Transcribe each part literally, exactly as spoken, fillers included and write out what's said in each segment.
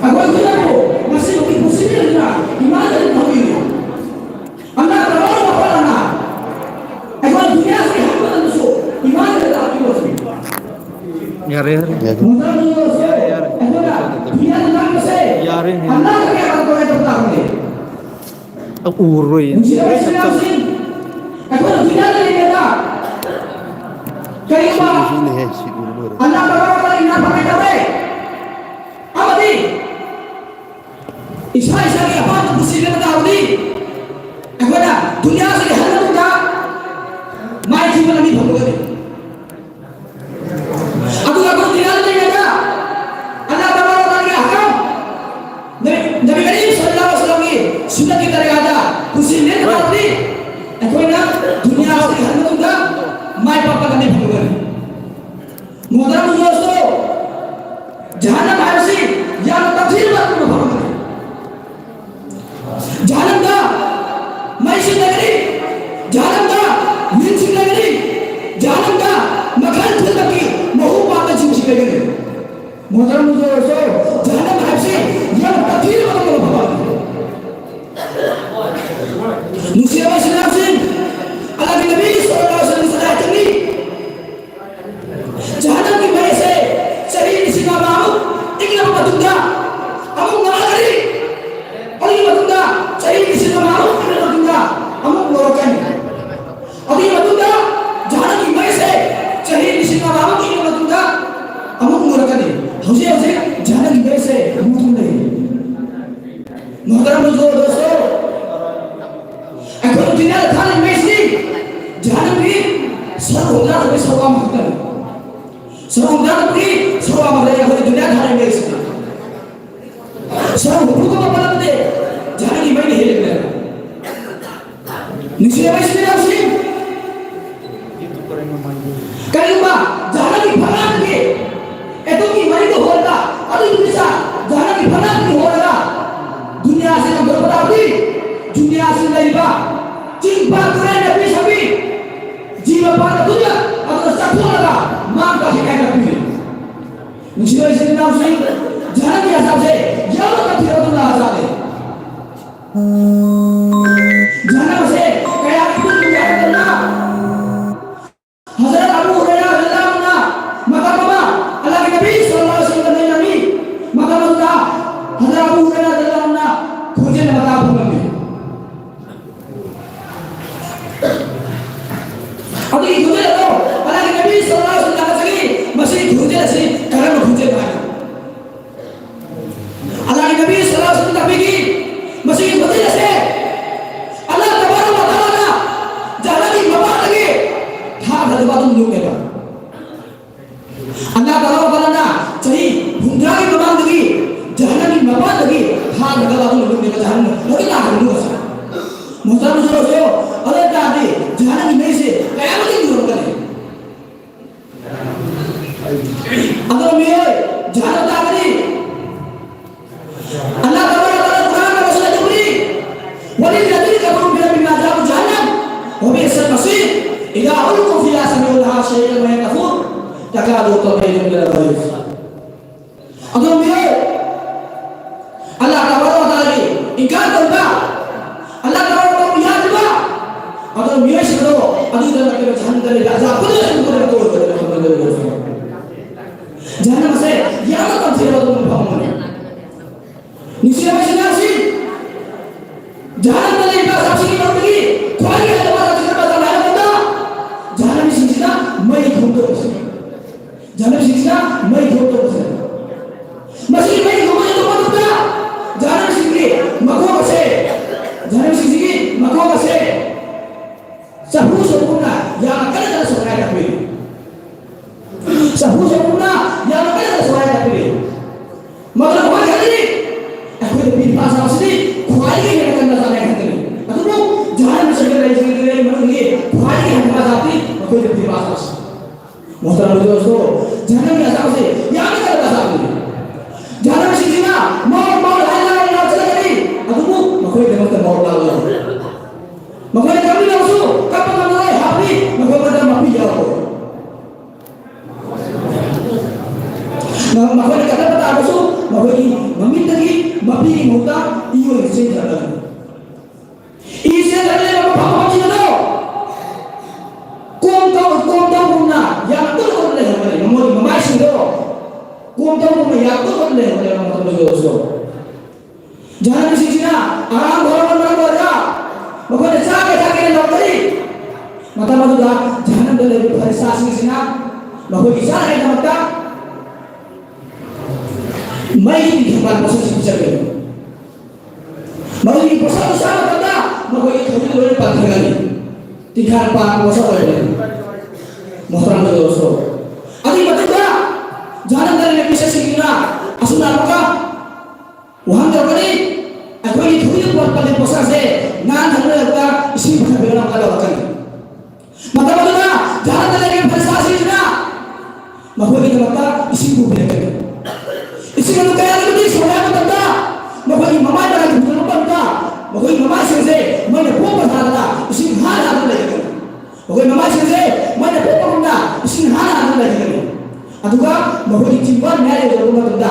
ꯑꯩꯈꯣꯏ ꯈꯨꯗꯛꯄꯨ ꯉꯁꯤꯐꯥꯎꯒꯤ ꯄꯨꯟꯁꯤ ꯂꯩꯗꯨꯅ ꯏꯃꯥꯟꯗ ꯑꯗꯨꯝ ꯊꯝꯕꯤꯌꯨ꯫ ꯑꯃꯅ ꯀꯔꯝꯕ ꯋꯥꯈꯜ ꯑꯃꯅ ꯑꯩꯈꯣꯏ ꯗꯨꯅꯤꯌꯥꯁꯤꯒꯤ ꯍꯟꯕ ꯃꯇꯝꯗꯁꯨ ꯏꯃꯥꯟꯗ ꯂꯥꯛꯄꯤꯌꯨ꯫ ꯌꯥꯔꯦ, ꯌꯥꯔꯦ꯫ ꯃꯨꯟꯗ꯭ꯔ ꯃꯨꯟꯗ꯭ꯔꯁꯨ ꯑꯩꯈꯣꯏꯅ ꯗꯨꯅꯤꯌꯥꯗ ꯉꯥꯡꯕꯁꯦ ꯌꯥꯔꯦ꯫ ꯑꯃꯅ ꯀꯌꯥ ꯀꯔꯝ ꯇꯧꯒꯦ ꯇꯧꯕ ꯇꯥꯕꯅꯦ꯫ ꯎꯔꯔꯣꯏ꯫ ꯅꯨꯡꯁꯤꯔꯕ ꯏꯆꯤꯜ ꯏꯅꯥꯎꯁꯤꯡ, ꯑꯩꯈꯣꯏꯅ ꯗꯨꯅꯤꯌꯥꯗ ꯂꯩꯔꯤꯉꯩꯗ ꯀꯔꯤꯒꯨꯝꯕ ꯁꯤꯅꯦꯍꯦ, ꯁꯤ ꯎꯔꯔꯣꯏ꯫ ꯑꯅꯥꯕ ꯌꯥꯎꯔꯕ ꯏꯅꯥ ꯐꯪꯉꯛꯇꯕ ꯑꯃꯗꯤ ꯏꯁꯥ ꯏꯁꯥꯒꯤ ꯑꯄꯥꯝꯕ ꯄꯨꯟꯁꯤ ꯂꯦꯞꯄ ꯇꯥꯔꯕꯗꯤ ꯑꯩꯈꯣꯏꯅ ꯗꯨꯅꯤꯌꯥꯁꯤꯒꯤ ꯍꯟꯕ ꯃꯇꯨꯡꯗ ꯃꯥꯏꯊꯤꯕ ꯂꯝꯕꯤ ꯐꯪꯂꯒꯅꯤ꯫ ꯑꯗꯨꯒ ꯑꯩꯈꯣꯏ ꯗꯨꯅꯤꯌꯥꯗ ꯂꯩꯔꯤꯉꯩꯗ ꯑꯜꯂꯥꯍ ꯇꯕꯥꯔꯛ ꯋ ꯇꯥꯂꯥꯒꯤ ꯑꯍꯀꯥꯝ, ꯅꯕꯤ, ꯅꯕꯤ ꯀꯔꯤꯝ ꯁꯜꯂꯜꯂꯥꯍꯨ ꯑꯂꯩꯍꯤ ꯋꯁꯜꯂꯝꯒꯤ ꯁꯨꯟꯅꯠꯀꯤ ꯇꯔꯤꯀꯥꯗ ꯄꯨꯟꯁꯤ ꯂꯦꯞꯄ ꯇꯥꯔꯕꯗꯤ ꯑꯩꯈꯣꯏꯅ ꯗꯨꯅꯤꯌꯥꯁꯤꯒꯤ ꯍꯟꯕ ꯃꯇꯨꯡꯗ ꯃꯥꯏ ꯄꯥꯛꯄ ꯂꯝꯕꯤ ꯐꯪꯂꯒꯅꯤ꯫ ꯃꯨꯍꯇꯔꯝ ꯗꯣꯁꯇꯣ, ꯖꯍꯟꯅꯝ ꯍꯥꯏꯕꯁꯤ ꯌꯥꯝꯅ ꯇꯝꯊꯤꯔꯕ ꯃꯐꯝ ꯑꯃꯅꯤ꯫ ꯖꯍꯟꯅꯝꯗ ꯃꯩꯁꯤꯡ ꯂꯩꯒꯅꯤ, ꯖꯍꯟꯅꯝꯗ ꯂꯤꯟꯁꯤꯡ ꯂꯩꯒꯅꯤ, ꯖꯍꯟꯅꯝꯗ ꯃꯈꯜ ꯈꯨꯗꯤꯡꯃꯛꯀꯤ ꯃꯍꯨ ꯄꯥꯟꯕ ꯖꯤꯕꯁꯤꯡ ꯂꯩꯒꯅꯤ꯫ ꯃꯨꯍꯇꯔꯝ ꯗꯣꯁꯇꯣ, ꯖꯍꯟꯅꯝ ꯍꯥꯏꯕꯁꯤ ꯌꯥꯝꯅ ꯇꯝꯊꯤꯔꯕ ꯃꯐꯝ ꯑꯃꯅꯤ꯫ ꯅꯨꯡꯁꯤꯔꯕ ꯏꯆꯤꯜ ꯏꯅꯥꯎꯁꯤꯡ, ꯑꯜꯂꯥꯍꯒꯤ ꯅꯕꯤ ꯁꯜꯂꯜꯂꯥꯍꯨ ꯑꯂꯩꯍꯤ ꯋꯁꯜꯂꯝꯅ ꯍꯥꯏꯔꯛꯀꯅꯤ, ꯖꯍꯟꯅꯝꯒꯤ ꯃꯩꯁꯦ ꯆꯍꯤ ꯂꯤꯁꯤꯡ ꯑꯃꯃꯨꯛ ꯏꯪꯂꯕ ꯃꯇꯨꯡꯗ, ꯑꯃꯨꯛ ꯉꯥꯜꯂꯛꯀꯅꯤ꯫ ꯑꯗꯨꯒꯤ ꯃꯇꯨꯡꯗ ꯆꯍꯤ ꯂꯤꯁꯤꯡ ꯑꯃꯃꯨꯛ ꯏꯪꯂꯕ ꯃꯇꯨꯡꯗ ꯑꯃꯨꯛ ꯉꯧꯔꯛꯀꯅꯤ꯫ ꯑꯗꯨꯒꯤ ꯃꯇꯨꯡꯗ ꯖꯍꯟꯅꯝꯒꯤ ꯃꯩꯁꯦ ꯆꯍꯤ ꯂꯤꯁꯤꯡ ꯑꯃꯃꯨꯛ ꯏꯪꯂꯕ ꯃꯇꯨꯡꯗ ꯑꯃꯨꯛ ꯉꯧꯔꯛꯀꯅꯤ꯫ ꯍꯧꯖꯤꯛ ꯍꯧꯖꯤꯛ ꯖꯍꯟꯅꯝꯒꯤ ꯃꯩꯁꯦ ꯃꯨꯠꯇꯨꯅ ꯂꯩꯔꯤ꯫ ꯃꯨꯍꯇꯔꯝ ꯗꯣꯁꯇꯣ, ꯑꯩꯈꯣꯏ ꯗꯨꯅꯤꯌꯥꯗ ꯊꯥꯜꯂꯤꯕ ꯃꯩꯁꯤ ꯖꯍꯟꯅꯝꯒꯤ ꯁꯔꯨꯛ ꯍꯨꯝꯐꯨꯇꯔꯥ ꯊꯣꯛꯄꯒꯤ ꯁꯔꯨꯛ ꯑꯃꯈꯛꯇꯅꯤ꯫ ꯁꯔꯨꯛ ꯍꯨꯝꯐꯨꯇꯔꯥ ꯊꯣꯛꯄꯒꯤ ꯁꯔꯨꯛ ꯑꯃꯈꯛꯇꯅꯤ ꯑꯩꯈꯣꯏ ꯗꯨꯅꯤꯌꯥꯗ ꯊꯥꯜꯂꯤꯕ ꯃꯩꯁꯤ꯫ ꯁꯔꯨꯛ ꯍꯨꯝꯐꯨ ꯊꯣꯛꯄ ꯄꯜꯂꯕꯗꯤ ꯖꯍꯟꯅꯝꯒꯤ ꯃꯩꯅ ꯍꯦꯜꯂꯤꯕꯅꯦꯕ꯫ ꯅꯨꯡꯁꯤꯔꯕ ꯏꯆꯤꯜ ꯏꯅꯥꯎꯁꯤꯡ, ꯀꯔꯤꯒꯨꯝꯕ ꯖꯍꯟꯅꯝꯒꯤ ꯐꯪꯂꯥꯡꯗꯒꯤ ꯑꯦꯇꯣꯝꯒꯤ ꯃꯔꯤꯗ ꯍꯣꯜꯂꯒ, ꯑꯗꯨꯒꯤ ꯅꯨꯃꯤꯠꯇ ꯖꯍꯟꯅꯝꯒꯤ ꯐꯪꯂꯥꯡꯗꯒꯤ ꯍꯣꯜꯂꯒ ꯗꯨꯅꯤꯌꯥꯁꯤ ꯂꯪꯊꯣꯔꯛꯄ ꯇꯥꯔꯕꯗꯤ, ꯗꯨꯅꯤꯌꯥꯁꯤ ꯂꯩꯔꯤꯕ ꯆꯤꯡ ꯄꯥꯠ ꯇꯨꯔꯦꯜ ꯂꯝꯕꯤ ꯁꯥꯕꯤ ꯖꯤꯕ ꯄꯥꯟꯕ ꯈꯨꯗꯤꯡꯃꯛ ꯑꯗꯨꯅ ꯆꯥꯊꯣꯛꯂꯒ ꯃꯥꯡ ꯇꯥꯛꯈꯤ ꯍꯥꯏꯅ ꯇꯥꯛꯄꯤꯔꯤ꯫ ꯅꯨꯡꯁꯤꯕ ꯏꯆꯤꯜ ꯏꯅꯥꯎꯁꯤꯡ, ꯖꯍꯟꯅꯝꯒꯤ ꯑꯁꯥꯁꯦ ꯍꯖꯔꯠ ꯑꯕꯨ ꯍꯨꯔꯥꯏꯔꯥ ꯔꯗꯤꯌꯜꯂꯥꯍꯨ ꯑꯟꯍꯨꯅ ꯈꯣꯟꯖꯦꯜ ꯃꯇꯥ ꯐꯣꯡꯂꯝꯃꯤ꯫ ꯑꯗꯨꯒꯤ ꯈꯣꯟꯖꯦꯜ ꯑꯗꯣ ꯑꯜꯂꯥꯍꯒꯤ ꯅꯕꯤ ꯁꯜꯂꯜꯂꯥꯍꯨ ꯑꯂꯩꯍꯤ ꯋꯥꯁꯜꯂꯝꯅ ꯍꯪꯉꯛꯄꯅꯤ, ꯃꯁꯤꯒꯤ ꯈꯣꯟꯖꯦꯜ ꯑꯁꯤ ꯀꯔꯝꯕ ꯈꯣꯟꯖꯦꯜꯅꯣ ꯍꯥꯏꯅ꯫ ꯑꯜꯂꯥꯍꯒꯤ ꯅꯕꯤ ꯁꯜꯂꯜꯂꯥꯍꯨ ꯑꯂꯩꯍꯤ ꯋꯥꯁꯜꯂꯝꯅ ꯇꯥꯛꯄꯤꯈꯤ, ꯃꯁꯤꯒꯤ ꯈꯣꯟꯖꯦꯜ ꯑꯁꯦ ꯑꯜꯂꯥꯍ ꯇꯕꯥꯔꯛ ꯋ ꯇꯥꯂꯥꯅ ꯖꯍꯟꯅꯝꯒꯤ ꯃꯄꯥꯟꯗꯒꯤ ꯊꯥ ꯊꯥꯗꯕ ꯑꯗꯨꯝ ꯂꯨꯝꯃꯦꯕ꯫ ꯑꯜꯂꯥꯍ ꯇꯕꯥꯔꯛ ꯋ ꯇꯥꯂꯥꯅ ꯆꯍꯤ ꯍꯨꯝꯗ꯭ꯔꯥꯒꯤ ꯃꯃꯥꯡꯗꯒꯤ ꯖꯍꯟꯅꯝꯒꯤ ꯃꯄꯥꯟꯗꯒꯤ ꯊꯥ ꯊꯥꯗꯕ ꯑꯗꯨꯝ ꯂꯨꯝꯃꯦꯕ, ꯖꯍꯟꯅꯝ ꯍꯧꯖꯤꯛ ꯂꯥꯛꯈ꯭ꯔꯤꯕ ꯉꯁꯤ꯫ ꯃꯨꯁꯂꯤꯝ ꯁꯣꯏ ꯑꯗꯨ ꯑꯣꯏ ꯇꯥꯔꯗꯤ ꯖꯍꯟꯅꯝꯒꯤ ꯃꯩꯁꯦ ꯀꯌꯥꯃꯨꯛ ꯌꯧꯔꯝꯒꯅꯤ? ꯑꯗꯣ ꯃꯤꯑꯣꯏ, ꯖꯍꯟꯅꯝ ꯇꯥꯒꯅꯤ꯫ ꯑꯜꯂꯥꯍ ꯇꯕꯥꯔꯛ ꯋ ꯇꯥꯂꯥ ꯀꯨꯔꯥꯟꯗ ꯃꯁꯤꯗ ꯍꯥꯏꯗꯣꯛꯄꯅꯤ, "وللذين كفروا بربهم عذاب جهنم وبئس المصير إذا ألقوا فيها سمعوا لها شهيقا وهي تفور تكاد تميز من الغيظ." ꯑꯗꯣ ꯃꯤꯑꯣꯏ, ꯑꯜꯂꯥꯍ ꯇꯕꯥꯔꯛ ꯋ ꯇꯥꯂꯥꯒꯤ ꯏꯟꯀꯥꯔ ꯇꯧꯕ, ꯑꯜꯂꯥꯍ ꯇꯕꯥꯔꯛ ꯋ ꯇꯥꯂꯥꯕꯨ ꯌꯥꯗꯕ, ꯑꯗꯣ ꯃꯤꯑꯣꯏꯁꯤꯡꯗꯣ ꯑꯗꯨꯗ ꯅꯠꯇꯦꯕ, ꯖꯍꯟꯅꯝꯗ ꯂꯩꯕ ꯑꯖꯥꯕ ꯄꯨꯝꯅꯃꯛ ꯑꯗꯨ ꯑꯣꯏꯒꯗꯕꯅꯤ꯫ ꯖꯍꯟꯅꯝ ꯑꯁꯦ ꯌꯥꯝꯅ ꯇꯝꯊꯤꯔꯕ ꯑꯗꯨꯒꯨꯝꯕ ꯃꯐꯝ ꯑꯃꯅꯤ꯫ ꯅꯨꯡꯁꯤꯔꯕ ꯏꯆꯤꯟ ꯏꯅꯥꯎꯁꯤꯡ, ꯖꯍꯟꯅꯝꯗ ꯂꯩꯕ ꯑꯖꯥꯕꯁꯤꯡꯒꯤ ꯃꯔꯛꯇꯒꯤ ꯈ꯭ꯋꯥꯏꯗꯒꯤ ꯍꯦꯟꯅ ꯋꯥꯅ ꯊꯤꯔꯕ ꯑꯖꯥꯕ ꯍꯥꯏꯔꯕꯗ ꯖꯍꯟꯅꯝꯁꯤꯡꯁꯤꯅ ꯃꯩ ꯊꯣꯡꯗꯣꯛꯄꯁꯤꯅꯤ꯫ ꯖꯍꯟꯅꯝꯁꯤꯡꯁꯤꯅ ꯃꯩ ꯊꯣꯡꯗꯣꯛꯄꯁꯤꯅꯤ꯫ ꯃꯁꯤꯒꯤ ꯃꯩ ꯊꯣꯡꯕ ꯌꯧꯔꯛꯄ ꯃꯇꯝꯗ ꯖꯍꯟꯅꯝꯁꯤꯡꯒꯤ ꯃꯈꯣꯡ ꯑꯁꯦ, ꯖꯍꯟꯅꯝꯁꯤꯡꯁꯤꯒꯤ ꯃꯈꯣꯡ ꯑꯁꯦ ꯆꯐꯨ ꯁꯣꯛꯄꯒꯨꯝꯅ ꯌꯥꯝꯅ ꯀꯟꯅ ꯀꯟꯅ ꯁꯣꯛꯅꯉꯥꯏ ꯇꯥꯛꯄꯤꯔꯤ꯫ ꯆꯐꯨ ꯁꯣꯛꯄꯒꯨꯝꯅ ꯌꯥꯝꯅ ꯀꯟꯅ ꯀꯟꯅ ꯁꯣꯛꯅꯉꯥꯏ ꯇꯥꯛꯄꯤꯔꯤ꯫ ꯃꯗꯨꯅ ꯀꯃꯥꯏꯅ ꯈꯟꯒꯅꯤ? ꯑꯩꯈꯣꯏꯗ ꯄꯤꯔꯤꯕ ꯑꯖꯥꯕꯁꯤꯗꯤ ꯈ꯭ꯋꯥꯏꯗꯒꯤ ꯍꯦꯟꯅ ꯀꯟꯕ ꯑꯖꯥꯕꯅꯤ ꯈꯟꯒꯅꯤ꯫ ꯑꯗꯨꯕꯨ ꯖꯍꯟꯅꯝ ꯆꯪꯕ ꯂꯩꯔꯤꯕ ꯃꯅꯨꯡꯗꯒꯤ ꯈ꯭ꯋꯥꯏꯗꯒꯤ ꯍꯟꯊꯕ ꯑꯖꯥꯕꯇꯤ ꯃꯈꯣꯏꯗ ꯄꯤꯔꯤꯕ ꯑꯖꯥꯕꯁꯤ꯫ ꯃꯣꯍꯇꯔꯝ ꯗꯣꯁꯇꯣ, ꯖꯍꯟꯅꯝꯒꯤ ꯑꯖꯥꯕꯁꯦ ꯌꯥꯝꯅ ꯀꯟꯕ ꯑꯖꯥꯕꯅꯤ꯫ ꯖꯍꯟꯅꯝꯁꯤꯡꯁꯤꯅ ꯃꯥꯎ ꯃꯥꯎ ꯍꯥꯏꯅ ꯂꯥꯎꯔꯒ ꯆꯠꯂꯛꯀꯅꯤ, ꯑꯗꯨꯕꯨ ꯃꯈꯣꯏꯒꯤꯗꯃꯛꯇ ꯃꯥꯎ ꯂꯥꯎꯔꯣꯏ꯫ ꯃꯈꯣꯏꯅ ꯀꯞꯅꯤꯡꯂꯕꯁꯨ ꯀꯞꯄ ꯉꯝꯂꯔꯣꯏ, ꯍꯥꯏꯕꯗꯤ ꯃꯈꯣꯏ ꯃꯔꯛꯇ ꯃꯄꯤ ꯌꯥꯎꯔꯣꯏ꯫ ꯃꯈꯣꯏꯅ ꯀꯠꯊꯠꯄ ꯇꯥꯔꯒꯁꯨ ꯃꯈꯣꯏꯒꯤ ꯃꯃꯤꯠꯇꯒꯤ ꯃꯄꯤꯒꯤ ꯃꯍꯨꯠꯇ ꯏ ꯑꯣꯏꯅ ꯆꯦꯟꯊꯔꯛꯀꯅꯤ꯫ ꯏ ꯆꯦꯟꯊꯔꯛꯂꯦ, ꯃꯐꯝ ꯃꯐꯝꯁꯤꯡ ꯑꯗꯣ ꯀꯣꯝ ꯇꯧ-, ꯀꯣꯝ ꯇꯧꯒꯨꯝꯅ ꯌꯥꯝꯅ ꯀꯨꯠ ꯀꯨꯠ ꯂꯩꯍꯟꯕꯅꯤ꯫ ꯃꯃꯣꯏꯒꯤ ꯃꯃꯥꯏꯁꯤꯡꯗꯣ ꯀꯣꯝ ꯇꯧꯒꯨꯝꯅ ꯌꯥꯝꯅ ꯀꯨꯠ ꯀꯨꯠ ꯂꯩꯍꯟꯕꯅꯦꯕ ꯃꯇꯝꯗꯨꯗꯁꯨ꯫ ꯖꯍꯥꯟꯅꯃꯤꯁꯤꯡꯁꯤꯅ ꯑꯉꯥꯡ ꯍꯣꯔꯛꯄ ꯃꯔꯝ ꯑꯣꯏꯔꯒ ꯃꯈꯣꯏꯅ ꯆꯥꯒꯦ ꯊꯛꯀꯦꯅ ꯂꯧꯊꯔꯤ꯫ ꯃꯇꯝ ꯑꯗꯨꯗ ꯖꯍꯥꯟꯅꯝꯗ ꯂꯩꯔꯤꯕ ꯐꯔꯤꯁꯥꯁꯤꯡꯁꯤꯅ ꯃꯈꯣꯏꯒꯤ ꯆꯥꯅꯉꯥꯏꯒꯤꯗꯃꯛꯇ ꯃꯩꯒꯤ ꯇꯤꯡꯈꯪ ꯄꯥꯟꯕ ꯄꯣꯠꯁꯛꯁꯤꯡ ꯄꯤꯖꯒꯅꯤ꯫ ꯃꯗꯨꯒꯤ ꯄꯣꯠꯁꯛ ꯑꯗꯨ ꯆꯥꯕ ꯃꯇꯝꯗ ꯃꯈꯣꯏꯒꯤ ꯊꯧꯔꯤ ꯂꯣꯏꯅ ꯄꯥꯟꯊꯔꯒꯅꯤ꯫ ꯇꯤꯡꯈꯪ ꯄꯥꯟꯕ ꯄꯣꯠꯁꯛ ꯑꯣꯏꯔꯒꯅꯤ꯫ ꯃꯣꯍꯇꯔꯝ ꯗꯣꯁꯇꯣ, ꯑꯗꯨꯒꯤ ꯃꯇꯨꯡꯗ ꯖꯍꯥꯟꯅꯝꯗ ꯂꯩꯔꯤꯕ ꯃꯤꯁꯛꯁꯤꯡꯗꯨꯅ ꯑꯁꯨꯝꯅ ꯑꯃꯨꯛꯀ ꯋꯥꯍꯪ ꯇꯧꯔꯛꯀꯅꯤ꯫ ꯑꯩꯈꯣꯏꯒꯤ ꯊꯧꯔꯤꯗ ꯄꯥꯜꯂꯤꯕ ꯄꯣꯠꯁꯛꯁꯦ ꯉꯥ ꯊꯝꯂꯒ ꯏꯁꯤꯡ ꯄꯤꯊꯛꯄꯤꯔꯣ ꯍꯥꯏꯅ ꯇꯧꯔꯛꯀꯅꯤ꯫ ꯃꯇꯝ ꯑꯗꯨꯗ ꯖꯍꯥꯟꯅꯝꯗ ꯂꯩꯔꯤꯕ ꯐꯔꯤꯁꯥꯁꯤꯡꯁꯤꯅ ꯃꯈꯣꯏꯒꯤꯗꯃꯛꯇ ꯏꯁꯤꯡ ꯄꯨꯕꯤꯔꯛꯀꯅꯤ꯫ ꯏꯁꯤꯡ ꯑꯗꯨ ꯀꯌꯥꯒꯤ ꯃꯇꯤꯛ ꯁꯧꯔꯦ ꯍꯥꯏꯕ ꯃꯇꯝꯗ ꯃꯈꯣꯏꯒꯤ ꯃꯃꯥꯏ ꯃꯅꯥꯛꯇ ꯄꯨꯁꯤꯜꯂꯛꯄ ꯃꯇꯝꯗ ꯃꯈꯣꯏꯒꯤ ꯃꯃꯥꯏꯁꯤꯡꯁꯦ ꯃꯩꯅ ꯄꯣꯛꯄ ꯁꯥꯗꯅ ꯏꯁꯤꯡ ꯍꯥꯟꯅ ꯍꯥꯟꯅ ꯂꯩꯒꯅꯤ꯫ ꯃꯈꯣꯏ ꯃꯃꯥꯏꯁꯤꯡꯁꯦ ꯃꯩꯅ ꯄꯣꯛꯄꯒꯨꯝꯅ ꯏꯁꯤꯡ ꯍꯥꯟꯅ ꯍꯥꯟꯅ ꯂꯩꯒꯅꯤ꯫ ꯑꯗꯨꯒ ꯃꯈꯣꯏꯒꯤ ꯆꯤꯝꯕꯥꯜ ꯃꯌꯥ ꯌꯧꯔꯛꯄ ꯃꯇꯝꯗ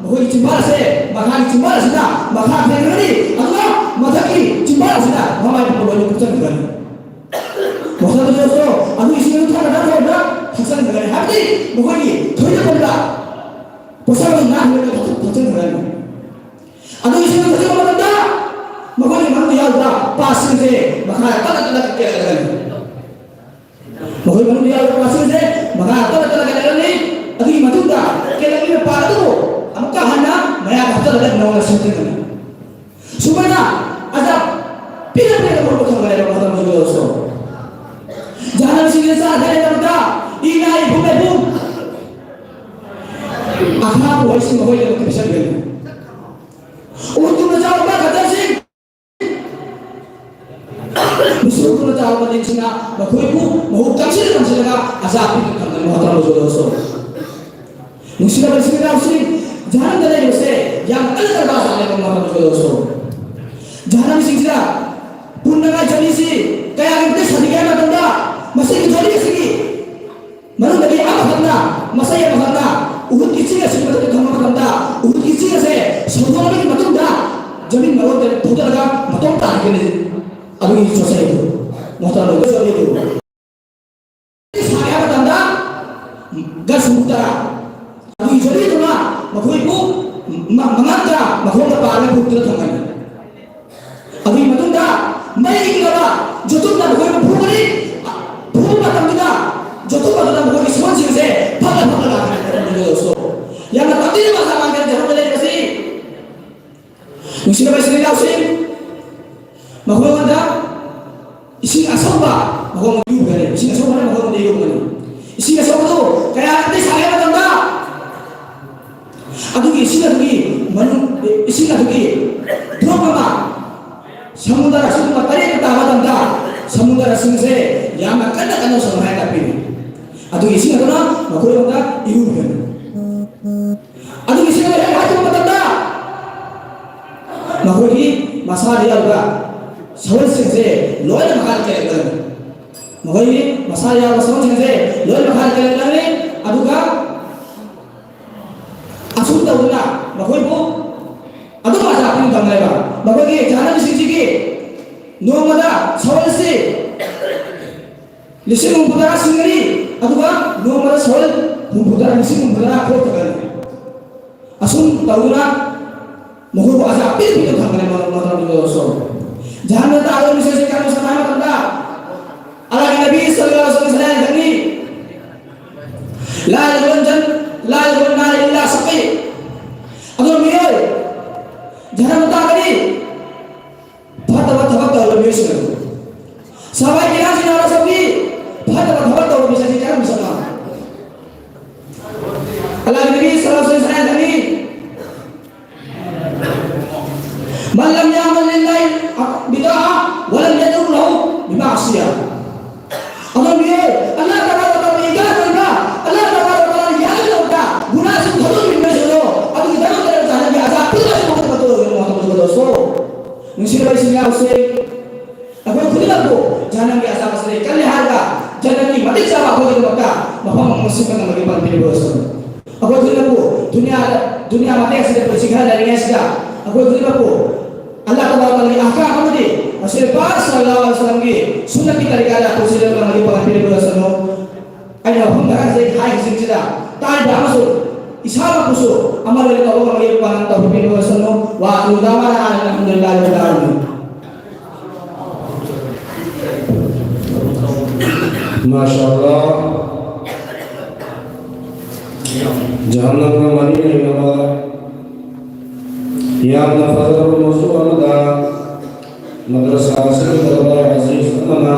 ꯃꯈꯣꯏꯒꯤ ꯆꯤꯝꯕꯥꯜ ꯑꯁꯦ ꯃꯈꯥꯒꯤ ꯆꯤꯝꯕꯥꯜ ꯑꯁꯤꯅ ꯃꯈꯥ ꯊꯦꯡꯒꯅꯤ, ꯑꯗꯨꯒ ꯃꯊꯛꯀꯤ ꯆꯤꯝꯕꯥꯜ ꯑꯁꯤꯅ ꯃꯃꯥꯏ ꯄꯨꯝꯕ ꯂꯣꯏꯅ ꯀꯨꯞꯁꯟꯈ꯭ꯔꯅꯤ꯫ ꯃꯈꯣꯏ ꯑꯗꯨ ꯏꯁꯤꯡ ꯑꯗꯨ ꯊꯛꯅꯗ ꯊꯛꯅꯗ ꯊꯛꯆꯟꯈ꯭ꯔꯅꯤ, ꯍꯥꯏꯕꯗꯤ ꯃꯈꯣꯏꯒꯤ ꯊꯣꯏꯗꯣꯛꯄ ꯄꯣꯠꯁꯛ ꯑꯗꯨ ꯅꯥꯟꯅ ꯊꯛꯆꯟꯈ꯭ꯔꯅꯤ꯫ ꯑꯗꯨ ꯏꯁꯤꯡ ꯊꯛꯆꯤꯟꯕ ꯃꯇꯝꯗ ꯃꯈꯣꯏꯒꯤ ꯃꯅꯨꯡꯗ ꯌꯥꯎꯕ ꯄꯥꯠꯁꯤꯡꯁꯦ ꯃꯈꯥꯗ ꯇꯠꯂ ꯇꯠꯂ ꯀꯦꯜꯂꯛꯀꯅꯤ꯫ ꯃꯈꯣꯏ ꯃꯅꯨꯡꯗ ꯌꯥꯎꯕ ꯄꯥꯠꯁꯤꯡꯁꯦ ꯃꯈꯥꯗ ꯇꯠꯂ ꯇꯠꯂ ꯀꯦꯜꯂꯛꯀꯅꯤ꯫ ꯑꯗꯨꯒꯤ ꯃꯇꯨꯡꯗ ꯀꯦꯜꯂꯛꯂꯤꯕ ꯄꯥꯠ ꯑꯗꯨꯕꯨ ꯑꯃꯨꯛꯀ ꯍꯟꯅ ꯃꯌꯥꯗ ꯍꯥꯞꯆꯤꯜꯂꯒ ꯅꯧꯅ ꯁꯦꯝꯖꯤꯟꯒꯅꯤ꯫ ꯁꯨꯃꯥꯏꯅ ꯑꯖꯥꯕ ꯄꯤꯔ ꯄꯤꯔꯒ ꯃꯈꯣꯏꯕꯨ ꯊꯝꯒꯅꯦꯕ ꯃꯇꯝ ꯑꯗꯨꯗꯁꯨ꯫ ꯖꯍꯥꯟꯅꯝꯁꯤꯡꯁꯤꯅ ꯆꯥ ꯊꯛꯅꯕꯗ ꯏꯅꯥꯏ ꯏꯕꯨꯡ ꯂꯩꯕꯨꯡ ꯑꯈꯥꯕ ꯋꯥꯔꯤꯁꯤꯡ ꯃꯈꯣꯏꯒꯤꯗꯃꯛꯇ ꯄꯤꯁꯟꯒꯅꯤ꯫ ꯎꯇꯨꯝꯅ ꯆꯥꯎꯕ ꯈꯛꯇꯁꯤꯡ, ꯃꯤꯁꯨ ꯎꯇꯨꯝꯅ ꯆꯥꯎꯕ ꯃꯅꯤꯡꯁꯤꯅ ꯃꯈꯣꯏꯕꯨ ꯃꯍꯨꯛ ꯇꯝꯁꯤꯜꯂ ꯇꯝꯁꯤꯜꯂꯒ ꯑꯖꯥꯕ ꯄꯤꯕ ꯊꯝꯒꯅꯤ ꯃꯍꯥꯇꯃꯥ ꯖꯣꯗꯣꯁꯣ꯫ ꯅꯨꯡꯁꯤꯔꯕ ꯏꯆꯤꯟ ꯏꯅꯥꯎꯁꯤꯡ, ꯖꯍꯥꯟꯅꯝꯗ ꯂꯩꯕꯁꯦ ꯌꯥꯝ ꯀꯟꯅ ꯗꯔꯀꯥꯔ ꯇꯥꯗꯦꯕ ꯃꯍꯥꯇꯃꯥ ꯖꯣꯗꯣꯁꯣ꯫ ꯖꯍꯥꯟꯅꯝꯁꯤꯡꯁꯤꯗ ꯄꯨꯟꯅꯉꯥꯏ ꯖꯔꯅꯤꯁꯤ ꯀꯌꯥꯒꯤ ꯃꯇꯤꯛ ꯁꯥꯊꯤꯒꯦ ꯍꯥꯏꯕ ꯃꯇꯝꯗ ꯃꯁꯤꯒꯤ ꯖꯔꯅꯤ ꯑꯁꯤꯒꯤ ꯃꯅꯨꯡꯗꯒꯤ ꯑꯃꯈꯛꯅ, ꯃꯆꯩ ꯑꯃꯈꯛꯅ ꯎꯍꯨꯗꯀꯤ ꯆꯤꯡ ꯑꯁꯤꯒꯤ ꯃꯊꯛꯇ ꯊꯝꯕ ꯃꯇꯝꯗ, ꯎꯍꯨꯗꯀꯤ ꯆꯤꯡ ꯑꯁꯦ ꯁꯧꯗꯣꯛꯂꯕꯒꯤ ꯃꯇꯨꯡꯗ ꯖꯃꯤꯟ ꯃꯔꯣꯟꯗ ꯊꯧꯗꯔꯒ ꯃꯇꯣꯝ ꯇꯥꯈꯤꯒꯅꯤ꯫ ꯑꯗꯨꯒꯤ ꯆꯣꯠꯆꯩ ꯑꯗꯨ ꯃꯣꯇꯣꯔ ꯂꯣꯏꯒ ꯆꯠꯂꯤ ꯑꯗꯨ ꯁꯥꯒꯦ ꯍꯥꯏꯕ ꯃꯇꯝꯗ ꯒꯁ ꯇꯔꯥ ꯑꯗꯨꯒꯤ ꯆꯠꯂꯤꯗꯨꯅ ꯃꯈꯣꯏꯕꯨ ꯃ- ꯃꯉꯥ ꯇꯔꯥ ꯃꯈꯣꯡꯗ ꯄꯥꯜꯂꯒ ꯄꯨꯛꯇꯨꯗ ꯊꯝꯒꯅꯤ꯫ ꯑꯗꯨꯒꯤ ꯃꯇꯨꯡꯗ ꯃꯩ ꯏꯪꯂꯕ ꯌꯣꯠꯇꯨꯝꯅ ꯃꯈꯣꯏꯕꯨ ꯐꯨꯒꯅꯤ꯫ ꯐꯨꯕ ꯃꯇꯝꯗꯨꯗ ꯌꯣꯠꯇꯨꯝ ꯑꯗꯨꯗ ꯃꯈꯣꯏꯒꯤ ꯁꯣꯟꯁꯤꯡꯁꯦ ꯐꯠꯂ ꯐꯠꯂ ꯂꯥꯛꯀꯅꯤ꯫ ꯌꯥꯝꯅ ꯇꯝꯕꯤꯔꯤꯕ ꯑꯉꯥꯡ ꯀꯌꯥ ꯖꯍꯣꯕꯗ ꯂꯩꯔꯤꯕꯁꯤ꯫ ꯅꯨꯡꯁꯤꯔꯕ ꯏꯆꯤꯜ ꯏꯅꯥꯎꯁꯤꯡ, ꯃꯈꯣꯏꯉꯣꯟꯗ ꯏꯁꯤꯡ ꯑꯁꯧꯕ ꯃꯈꯣꯡ ꯏꯔꯨꯒꯅꯤ꯫ ꯏꯁꯤꯡ ꯑꯁꯧꯕꯅ ꯃꯈꯣꯡꯗ ꯏꯔꯨꯒꯅꯤ꯫ ꯏꯁꯤꯡ ꯑꯁꯧꯕꯗꯨ ꯀꯌꯥ ꯁꯥꯒꯦ ꯍꯥꯏꯕ ꯃꯇꯝꯗ, ꯑꯗꯨꯒꯤ ꯏꯁꯤꯡ ꯑꯗꯨꯒꯤ ꯃꯅꯨꯡ, ꯏꯁꯤꯡ ꯑꯗꯨꯒꯤ ꯗ꯭ꯔꯣꯞ ꯑꯃ ꯁꯃꯨꯗ꯭ꯔ ꯑꯁꯤꯒꯨꯝꯕ ꯇꯔꯦꯠꯇ ꯇꯥꯕ ꯃꯇꯝꯗ, ꯁꯃꯨꯗ꯭ꯔꯁꯤꯡꯁꯦ ꯌꯥꯝꯅ ꯀꯟꯅ ꯀꯟꯅ ꯁꯣꯟ ꯍꯥꯏꯅ ꯇꯥꯛꯄꯤꯔꯤ꯫ ꯑꯗꯨꯒꯤ ꯏꯁꯤꯡ ꯑꯗꯨꯅ ꯃꯈꯣꯏꯉꯣꯟꯗ ꯏꯔꯨꯒꯅꯤ꯫ ꯑꯗꯨꯒꯤ ꯏꯁꯤꯡ ꯑꯗꯨ ꯍꯦꯛ ꯍꯥꯏꯈꯤꯕ ꯃꯇꯝꯗ, ꯃꯈꯣꯏꯒꯤ ꯃꯁꯥꯗ ꯌꯥꯎꯔꯤꯕ ꯁꯒꯣꯜꯁꯤꯡꯁꯦ ꯂꯣꯏꯅ ꯃꯈꯥꯗ ꯀꯦꯜꯂꯛꯀꯅꯤ꯫ ꯃꯈꯣꯏꯒꯤ ꯃꯁꯥꯗ ꯌꯥꯎꯔꯤꯕ ꯁꯒꯣꯜꯁꯤꯡꯁꯦ ꯂꯣꯏꯅ ꯃꯈꯥꯗ ꯀꯦꯜꯂꯛꯀꯅꯤ꯫ ꯑꯗꯨꯒ ꯑꯁꯨꯝ ꯇꯧꯗꯨꯅ ꯃꯈꯣꯏꯕꯨ ꯑꯗꯨꯝ ꯑꯖꯥ ꯄꯤꯅ ꯊꯝꯒꯅꯦꯕ꯫ ꯃꯈꯣꯏꯒꯤ ꯖꯍꯥꯟꯅꯝꯁꯤꯡꯁꯤꯒꯤ ꯅꯣꯡꯃꯗ ꯁꯒꯣꯜꯁꯤ ꯂꯤꯁꯤꯡ ꯍꯨꯝꯐꯨ ꯇꯔꯥ ꯁꯤꯡꯒꯅꯤ, ꯑꯗꯨꯒ ꯅꯣꯡꯃꯗ ꯁꯒꯣꯜ ꯍꯨꯝꯐꯨ ꯇꯔꯥ, ꯂꯤꯁꯤꯡ ꯍꯨꯝꯐꯨ ꯇꯔꯥ ꯊꯣꯛꯇꯒꯅꯤ꯫ ꯑꯁꯨꯝ ꯇꯧꯗꯨꯅ ꯃꯈꯣꯏꯕꯨ ꯑꯖꯥ ꯄꯤꯅ ꯄꯤꯅ ꯊꯝꯒꯅꯤ꯫ ꯃꯔꯝ ꯃꯔꯝ ꯑꯗꯨ ꯑꯣꯏꯔꯁꯨ ꯖꯍꯥꯟꯅꯝꯗ ꯇꯥꯒꯗꯕ ꯃꯤꯁꯛꯁꯤ ꯀꯔꯝꯕ ꯃꯤꯁꯛꯅꯣ ꯍꯥꯏꯕ ꯃꯇꯝꯗ, ꯑꯜꯂꯥꯍꯒꯤ ꯅꯕꯤ ꯁꯜꯂꯜꯂꯥꯍꯨ ꯑꯂꯩꯍꯤ ꯋꯁꯜꯂꯝ ꯁꯂꯥꯏ ꯈꯪꯉꯤ꯫ لا يدخل الجن- لا يدخل النار إلا شقي. ꯑꯗꯨ ꯃꯤꯑꯣꯏ ꯖꯍꯥꯟꯅꯝꯗ ꯇꯥꯒꯅꯤ꯫ ꯐꯠꯇꯕ ꯊꯕꯛ ꯇꯧꯔꯕ ꯃꯤꯑꯣꯏꯁꯤꯡ ꯑꯗꯨ꯫ ꯁꯍꯥꯕꯥ ꯀꯤꯔꯥꯝꯁꯤꯡꯅ ꯋꯥꯁꯛꯄꯤ ꯐꯠꯇꯕ ꯊꯕꯛ ꯇꯧꯔꯕ ꯃꯤꯁꯛꯁꯤ ꯀꯔꯝꯕ ꯃꯤꯁꯛꯅꯣ? ꯑꯜꯂꯥꯍꯒꯤ ꯅꯕꯤ ꯁꯜꯂꯜꯂꯥꯍꯨ ꯑꯂꯩꯍꯤ ꯋꯁꯜꯂꯝ ꯍꯥꯏꯔꯛꯀꯅꯤ, من لم يعمل لله بطاعة ولم يدعو له بمعصية. ꯑꯗꯣ ꯃꯤꯑꯣꯏ ꯑꯜꯂꯥꯍ ꯇꯕꯥꯔꯛ ꯋ ꯇꯥꯂꯥꯅ ꯏꯟꯀꯥꯔ ꯇꯧꯔꯤꯕ, ꯑꯜꯂꯥꯍ ꯇꯕꯥꯔꯛ ꯋ ꯇꯥꯂꯥꯅ ꯌꯥꯔꯣꯏꯗꯧꯕ ꯒꯨꯅꯥꯁꯤꯡ ꯊꯥꯗꯣꯛꯂꯤꯕ ꯃꯤꯑꯣꯏꯁꯤꯡ ꯑꯗꯣ, ꯑꯗꯨꯒꯤ ꯗꯃꯛꯇ ꯖꯍꯥꯟꯅꯝꯒꯤ ꯑꯖꯥꯕ ꯄꯤꯔꯤꯕ ꯑꯁꯤ ꯃꯈꯣꯏꯗ ꯀꯠꯇꯣꯛꯂꯒꯅꯤ ꯃꯍꯥꯛ ꯃꯗꯨ ꯀꯠꯇꯣꯛꯂꯁꯨ꯫ ꯅꯨꯡꯁꯤꯔꯕ ꯏꯆꯤꯜ ꯏꯅꯥꯎꯁꯤꯡ, ꯑꯩꯈꯣꯏ ꯈꯨꯗꯤꯡꯃꯛꯄꯨ ꯖꯍꯥꯟꯅꯝꯒꯤ ꯑꯖꯥꯕ ꯑꯁꯤꯗꯒꯤ ꯀꯜꯂꯦ ꯍꯥꯏꯔꯒ ꯖꯟꯅꯠꯀꯤ ꯃꯇꯤꯛ ꯆꯥꯕ ꯑꯩꯈꯣꯏꯒꯤꯗꯃꯛꯇ ꯃꯐꯝ ꯑꯃ ꯁꯦꯝꯕ ꯉꯝꯕꯒꯤ ꯄꯥꯟꯕꯤꯔꯤꯕ ꯑꯣꯏꯁꯅꯨ꯫ ꯑꯩꯈꯣꯏ ꯈꯨꯗꯤꯡꯃꯛꯄꯨ ꯗꯨꯅꯤꯌꯥꯗ, ꯗꯨꯅꯤꯌꯥ ꯃꯇꯦꯛ ꯑꯁꯤꯗ ꯄꯨꯟꯁꯤ ꯈꯔ ꯂꯩꯔꯤꯉꯩꯁꯤꯗ ꯑꯩꯈꯣꯏ ꯈꯨꯗꯤꯡꯃꯛꯄꯨ ꯑꯜꯂꯥꯍ ꯇꯕꯥꯔꯛ ꯋ ꯇꯥꯂꯥꯒꯤ ꯑꯍꯀꯥꯝ ꯑꯃꯗꯤ ꯔꯁꯨꯜ ꯄꯥꯛ ꯁꯜꯂꯜꯂꯥꯍꯨ ꯑꯂꯩꯍꯤ ꯋꯁꯜꯂꯝꯒꯤ ꯁꯨꯟꯅꯠꯀꯤ ꯇꯔꯤꯀꯥꯗ ꯄꯨꯟꯁꯤ ꯂꯦꯟꯕ ꯉꯝꯕꯒꯤ ꯄꯥꯟꯕꯤꯔꯤꯕ ꯑꯣꯏꯁꯅꯨ꯫ ꯑꯩꯅ ꯃꯐꯝ ꯈꯔꯁꯤꯗ ꯍꯥꯏꯔꯤꯕꯁꯤꯡꯁꯤꯗ ꯇꯥꯔꯤꯕ ꯑꯃꯁꯨꯡ ꯏꯁꯥꯃꯛꯄꯨꯁꯨ ꯑꯃ ꯂꯩꯔꯒ ꯑꯃ ꯂꯩꯔꯛꯄ ꯇꯧꯕꯤꯕ ꯑꯣꯏꯁꯅꯨ꯫ ꯋꯥ ꯇꯨꯡꯗ ꯑꯃ ꯂꯥꯛꯑꯒ الحمد لله رب العالمين. ꯃꯥꯁꯥ ꯑꯜꯂꯥꯍ꯫ ꯖꯍꯟꯅꯝꯒ ꯃꯔꯤ ꯂꯩꯅꯕ ꯌꯥꯝꯅ ꯐꯖꯔꯕ ꯃꯆꯨ ꯑꯃꯗ ꯃꯗ꯭ꯔꯁꯥ ꯑꯁꯤꯒꯤ ꯇꯂꯕꯥ ꯑꯖꯤꯖ ꯑꯃꯅ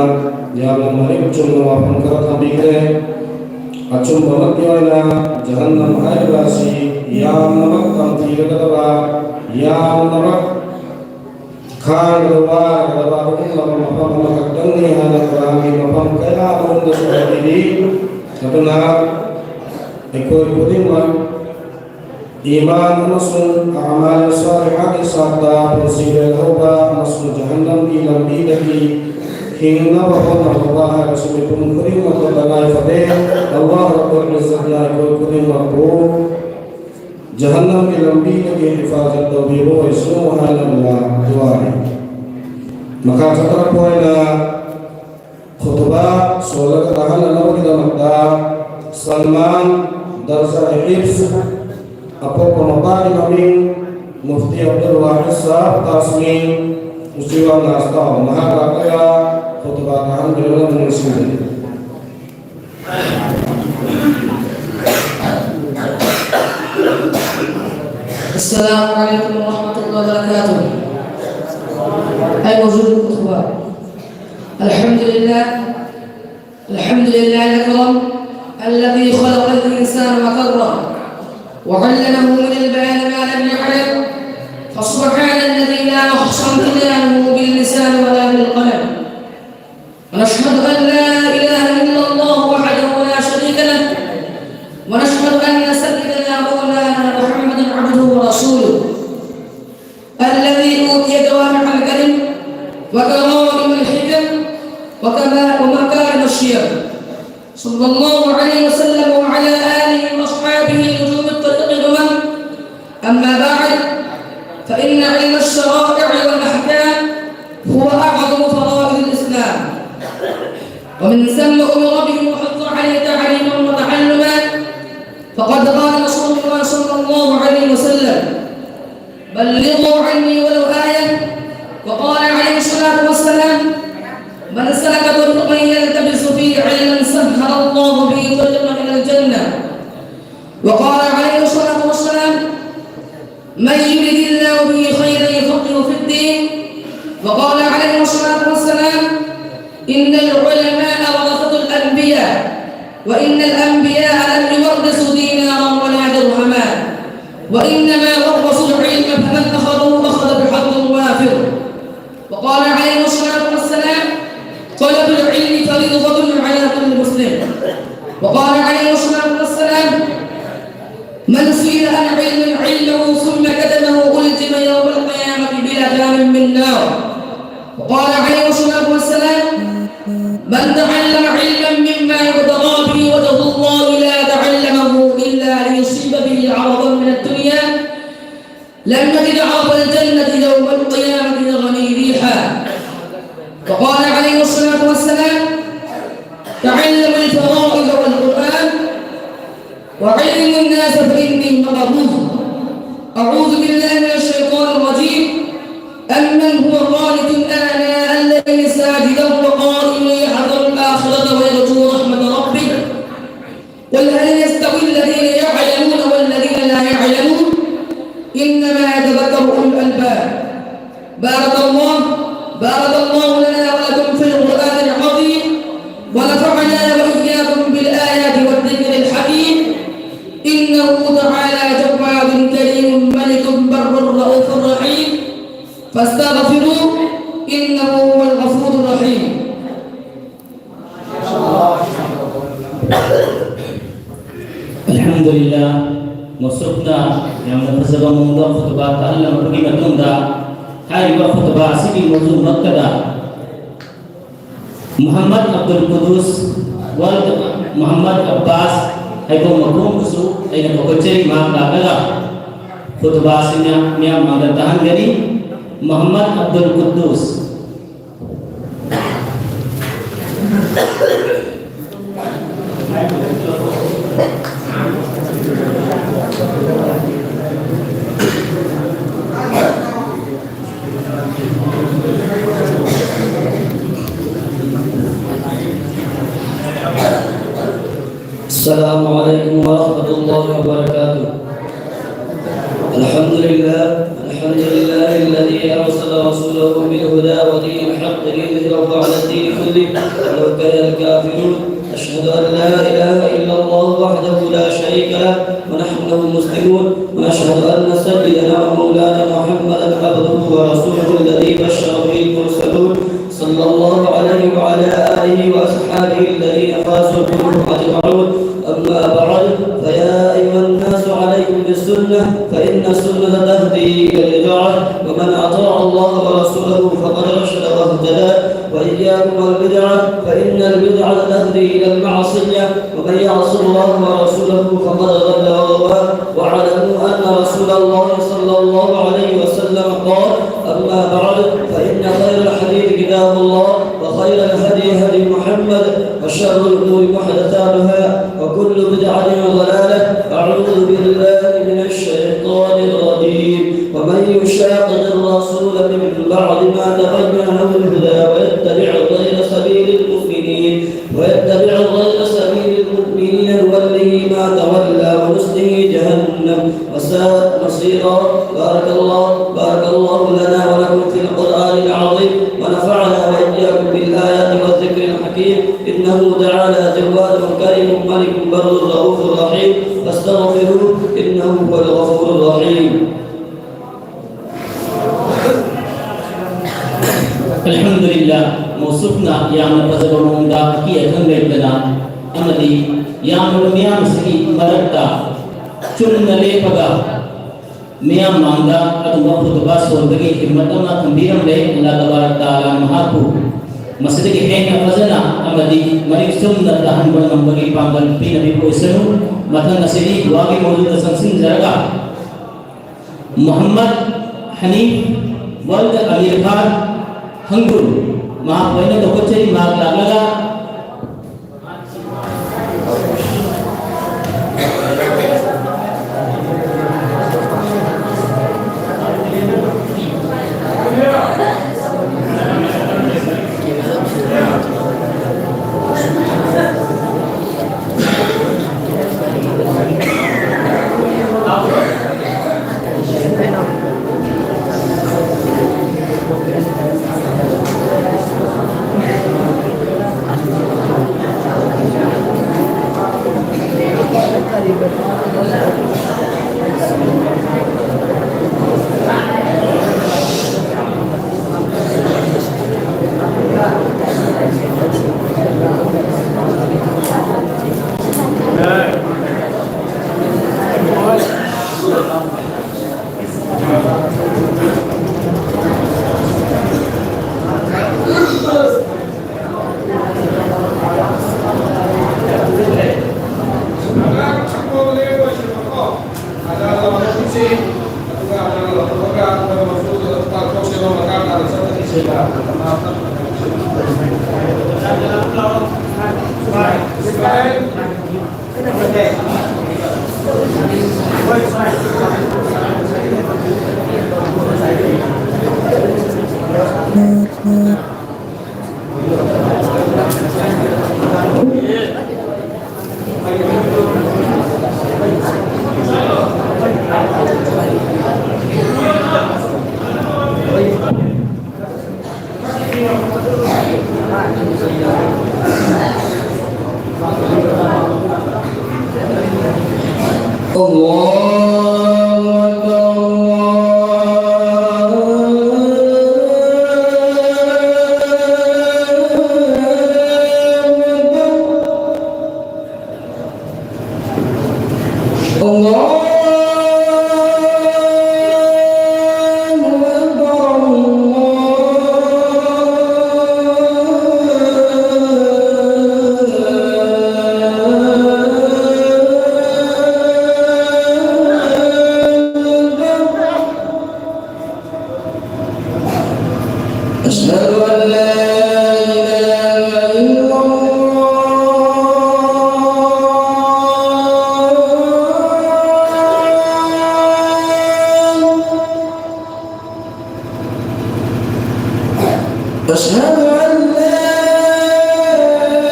ꯌꯥꯝꯅ ꯃꯔꯤꯛ ꯆꯨꯝꯅ ꯋꯥꯐꯝ ꯈꯔ ꯊꯝꯕꯤꯈ꯭ꯔꯦ꯫ ꯑꯆꯨꯝꯕꯃꯛꯀꯤ ꯑꯣꯏꯅ ꯖꯍꯟꯅꯝ ꯍꯥꯏꯔꯤꯕ ꯑꯁꯤ ꯌꯥꯝꯅꯃꯛ ꯇꯝꯊꯤꯔꯒꯗꯕ, ꯌꯥꯝꯅꯃꯛ ꯈꯥꯡꯕꯗ ꯋꯥꯒꯗꯕ ꯑꯗꯨꯒꯨꯝꯂꯕ ꯃꯐꯝ ꯑꯃꯈꯛꯇꯪꯅꯤ ꯍꯥꯏꯅ ꯀꯨꯔꯥꯟꯒꯤ ꯃꯐꯝ ꯀꯌꯥ ꯑꯃꯔꯣꯝꯗꯁꯨ ꯍꯥꯏꯕꯤꯔꯤ꯫ ꯑꯗꯨꯅ ꯑꯩꯈꯣꯏ ꯈꯨꯗꯤꯡꯃꯛ ꯏꯃꯥꯟ ꯑꯃꯁꯨꯡ ꯑꯃꯥꯜ ꯁꯥꯂꯤꯍꯥꯒꯤ ꯁꯥꯠꯇ ꯄꯨꯟꯁꯤ ꯂꯦꯜꯍꯧꯕ ꯑꯃꯁꯨꯡ ꯖꯍꯟꯅꯝꯒꯤ ꯂꯝꯕꯤꯗꯒꯤ ꯍꯤꯡꯅꯕ ꯍꯣꯠꯅꯍꯧꯕ ꯍꯥꯏꯕꯁꯤ ꯃꯤꯄꯨꯝ ꯈꯨꯗꯤꯡꯃꯛꯇ ꯇꯉꯥꯏ ꯐꯗꯦ꯫ ꯑꯜꯂꯥꯍ ꯔꯕꯨꯜ ꯏꯖꯠꯅ ꯑꯩꯈꯣꯏ ꯈꯨꯗꯤꯡꯃꯛꯄꯨ ꯖꯍꯟꯅꯝꯒꯤ ꯂꯝꯕꯤꯗꯒꯤ ꯍꯤꯐꯥꯖꯠ ꯇꯧꯕꯤꯕ ꯑꯣꯏꯁꯅꯨ ꯍꯥꯏꯅ ꯗꯨꯋꯥ, ꯗꯨꯋꯥꯅꯤ꯫ ꯃꯈꯥ ꯆꯠꯊꯔꯛꯄ ꯑꯣꯏꯅ ꯈꯨꯇꯨꯕꯥ ꯁꯣꯜꯂꯒ ꯇꯥꯍꯟꯅꯅꯕꯒꯤꯗꯃꯛꯇ ꯁꯜꯃꯥꯟ ꯗꯔꯖꯥ ꯍꯤꯐ꯭ꯖ, ꯑꯄꯣꯛꯄ ꯃꯄꯥꯒꯤ ꯃꯃꯤꯡ ꯃꯨꯐꯇꯤ ꯑꯕꯗꯨꯜ ꯋꯥꯍꯤꯗ ꯁꯥꯍꯕ ꯀꯥꯁꯃꯤ, ꯎꯆꯤꯋꯥ ꯅꯥꯁꯇꯥꯎ, ꯃꯍꯥꯛ ꯂꯥꯛꯂꯒ ꯈꯨꯇꯨꯕꯥ ꯇꯥꯍꯟꯕꯤꯔꯝꯅꯕ ꯅꯤꯡꯁꯤꯡꯖꯔꯤ꯫ السلام عليكم ورحمة الله وبركاته. أي موجود الخطبة. الحمد لله. الحمد لله الأكرم الذي خلق الإنسان وكرمه وعلمه من البيان ما لم يعلم. فسبحان الذي لا يحصى امتنانه باللسان ولا بالقلم. ونشهد أن لا إله إلا الله وحده لا شريك له، ونشهد أن سيدنا مولانا محمدا عبده ورسوله، الذي أوتي جوامع الكلم وكرائم الحكم وكما-، ومكارم الشيم، صلى الله عليه وسلم وعلى آله وأصحابه نجوم الطريق الأمم. أما بعد، فإن علم الشرائع والأحكام هو أعظم فرائض الإسلام، ومن ثم أمر به وحث عليه تعليما وتعلما. فقد قال رسول بلغوا عني ولو آية. وقال عليه الصلاة والسلام: من سلك طريقا يلتمس فيه علما سهل الله به طريقا إلى الجنة. وقال عليه الصلاة والسلام: من يرد الله به خيرا يفقهه في الدين. وقال عليه الصلاة والسلام: إن العلماء ورثة الأنبياء، وإن الأنبياء لم يورثوا دينارا ولا درهما، وإنما ورثوا العلم فمن أخذه أخذ بحظ وافر. وقال عليه الصلاة والسلام: طلب العلم فريضة على كل مسلم. وقال عليه الصلاة والسلام: من سئل عن علم علمه ثم كتمه ألجم يوم القيامة بلجام من نار. وقال عليه الصلاة والسلام: من تعلم علما مما يبتغى به وجه الله لا تعلمه إلا ليصيب به عرضا من الدنيا لم يجد عرض الجنة يوم القيامة يغني ريحا. وقال عليه الصلاة والسلام: تعلموا الفرائض والقرآن وعلم الناس فإني مبعوث. أعوذ بالله من الشيطان الرجيم. أمن هو قانت آناء الليل ساجدا وقائما يحذر الآخرة ويرجو رحمة ربه. قل هل يستوي الذين يعلمون والذين لا يعلمون؟ إنما يتذكر أولو الألباب. بارك الله، بارك الله لنا ولكم في القرآن العظيم، ونفعنا وإياكم بالآيات والذكر الحكيم. إنه تعالى جواد كريم ملك بر رؤوف رحيم، فاستغفروه إنه هو الغفور الرحيم. ꯑꯜꯍꯝꯗꯨꯂꯤꯜꯂꯥꯍ, ꯃꯁꯨꯛꯅ ꯌꯥꯝꯅ ꯐꯖꯕ ꯃꯑꯣꯡꯗ ꯈꯨꯇꯨꯕꯥ ꯇꯥꯍꯜꯂꯕꯒꯤ ꯃꯇꯨꯡꯗ, ꯍꯥꯏꯔꯤꯕ ꯈꯨꯇꯨꯕꯥ ꯑꯁꯤꯒꯤ ꯃꯣꯖꯨꯃꯛꯇꯗ ꯃꯨꯍꯝꯃꯗ ꯑꯕꯗꯨꯜ ꯀꯨꯗꯨꯁ ꯋꯥꯜꯗ ꯃꯨꯍꯝꯃꯗ ꯑꯕꯥꯁ ꯍꯥꯏꯕ ꯃꯈꯣꯡꯕꯨꯁꯨ ꯑꯩꯅ ꯀꯧꯈꯠꯆꯔꯤ꯫ ꯃꯍꯥꯛ ꯂꯥꯛꯂꯒ ꯈꯨꯇꯨꯕꯥ ꯑꯁꯤꯅ ꯃꯤꯌꯥꯝ ꯃꯥꯡꯗ ꯇꯥꯍꯟꯒꯅꯤ꯫ ꯃꯨꯍꯝꯃꯗ ꯑꯕꯗꯨꯜ ꯀꯨꯗꯨꯁ꯫ السلام عليكم ورحمة الله وبركاته. الحمد لله، الحمد لله الذي أرسل رسوله بالهدى ودين الحق ليظهره على الدين كله ولو كره الكافرون. أشهد أن لا إله إلا الله وحده لا شريك له ونحن له مسلمون، ونشهد أن سيدنا ومولانا محمدا عبده ورسوله الذي بشر به المرسلون، صلى الله عليه وعلى آله وأصحابه الذين فازوا بالنور أجمعون. أما بعد، فيا أيها الناس عليكم بالسنة، فإن السنة تهدي إلى البدعة، ومن أطاع الله ورسوله فقد رشد واهتدى، وإياكم والبدعة، فإن البدعة تهدي إلى المعصية، ومن يعص الله ورسوله فقد ضل وغوى. واعلموا أن رسول الله صلى الله عليه وسلم قال: أما بعد، فإن خير الحديث كتاب الله، وخير الهدي هدي محمد، وشر الأمور محدثاتها، وكل بدعة ضلالة. أعوذ بالله من الشيطان الرجيم. ومن يشاقق الرسول من بعد ما تبين له الهدى ويتبع غير سبيل المؤمنين، ويتبع غير سبيل المؤمنين نوله ما تولى ونصله جهنم وساءت مصيرا. بارك الله، بارك الله لنا ولكم في القرآن العظيم، ونفعنا وإياكم بالآيات والذكر الحكيم، إنه تعالى جواد كريم ملك بر رؤوف رحيم، فاستغفروه إنه هو الغفور الرحيم. ꯑꯜꯍꯝꯗꯨꯂꯤꯜꯂꯥꯍ, ꯃꯧꯁꯨꯐꯅ ꯌꯥꯝꯅ ꯐꯖꯕ ꯃꯑꯣꯡꯗ ꯑꯀꯤ ꯑꯈꯪ ꯂꯩꯇꯅ ꯑꯃꯗꯤ ꯌꯥꯝꯂꯕ ꯃꯤꯌꯥꯝ ꯑꯁꯤꯒꯤ ꯃꯔꯛꯇ ꯆꯨꯝꯅ ꯂꯦꯞꯄꯒ ꯃꯤꯌꯥꯝ ꯃꯥꯡꯗ ꯑꯗꯨꯝꯕ ꯈꯨꯇꯨꯕꯥ ꯁꯣꯟꯕꯒꯤ ꯍꯤꯝꯃꯠ ꯑꯃ ꯊꯝꯕꯤꯔꯝꯂꯦ꯫ ꯑꯜꯂꯥꯍ ꯇꯕꯥꯔꯛ ꯇꯥꯂꯥ ꯃꯍꯥꯛꯄꯨ ꯃꯁꯤꯗꯒꯤ ꯍꯦꯟꯅ ꯐꯖꯅ ꯑꯃꯗꯤ ꯃꯔꯤꯛ ꯆꯨꯝꯅ ꯇꯥꯍꯟꯕ ꯉꯝꯕꯒꯤ ꯄꯥꯡꯒꯜ ꯄꯤꯅꯕꯤꯕ ꯑꯣꯏꯁꯅꯨ꯫ ꯃꯊꯪ ꯑꯁꯤꯗꯤ ꯗꯨꯋꯥꯒꯤ ꯃꯑꯣꯡꯗ ꯆꯪꯁꯤꯟꯖꯔꯒ ꯃꯨꯍꯝꯃꯗ ꯍꯅꯤꯐ ꯋꯥꯜꯗ ꯑꯃꯤꯔ ꯈꯥꯟ ꯍꯪꯒꯨꯜ, ꯃꯍꯥꯛꯄꯨ ꯑꯩꯅ ꯀꯧꯈꯠꯆꯔꯤ꯫ ꯃꯍꯥꯛ ꯂꯥꯛꯂꯒ الله أكبر، الله أكبر. الله أكبر، الله أكبر. أشهد أن لا إله إلا الله. أشهد أن لا إله إلا الله.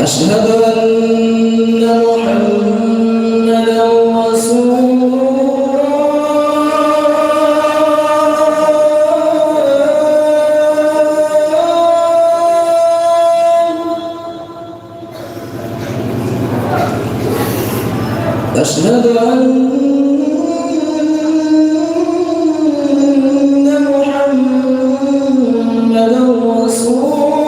أشهد أن محمدا رسول الله. أشهد أن محمدا رسول الله.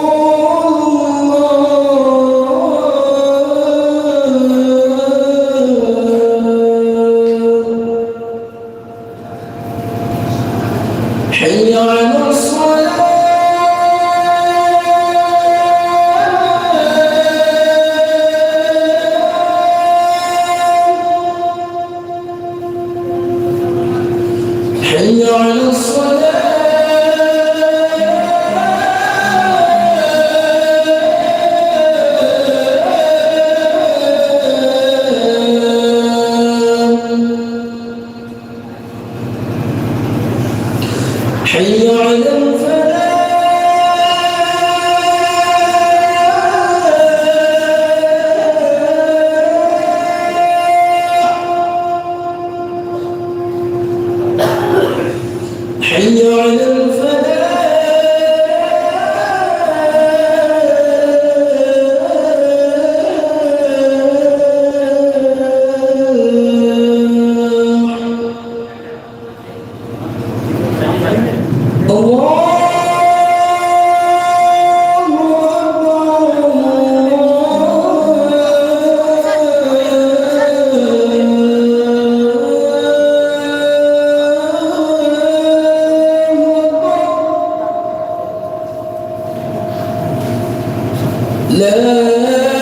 حي على الصلاة. حي على الفلاح. حي على الفلاح. الله أكبر. الله أكبر. لا إله إلا الله.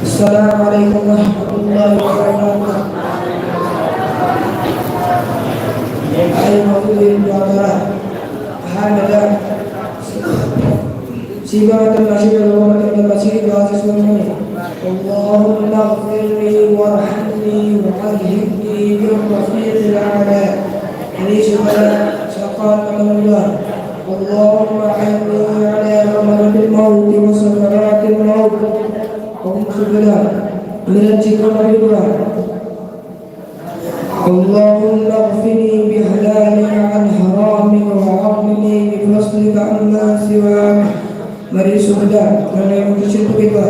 السلام عليكم ورحمة الله وبركاته. أيها الإخوة الكرام، هكذا ꯁꯤꯕ ꯃꯇꯝ ꯑꯁꯤꯗ ꯂꯧꯕ ꯃꯇꯝꯗ ꯃꯁꯤꯒꯤ ꯗꯨꯑꯥꯁꯤ ꯁꯣꯏꯗꯅ. اللهم اغفر لي وارحمني وألحقني بالرفيق الأعلى. ꯑꯅꯤꯁꯨꯕꯗ ꯁꯐꯥꯠ ꯃꯇꯝꯗ اللهم أعني على غمرة الموت وسكرات الموت. ꯑꯍꯨꯝꯁꯨꯕꯗ ꯃꯤꯅꯠ ꯆꯤꯡꯕ ꯃꯔꯤꯗꯨꯗ اللهم اكفني بحلالك عن حرامك وأغنني بفضلك. عما سواك. Mari sugada, nang yang kusip kita.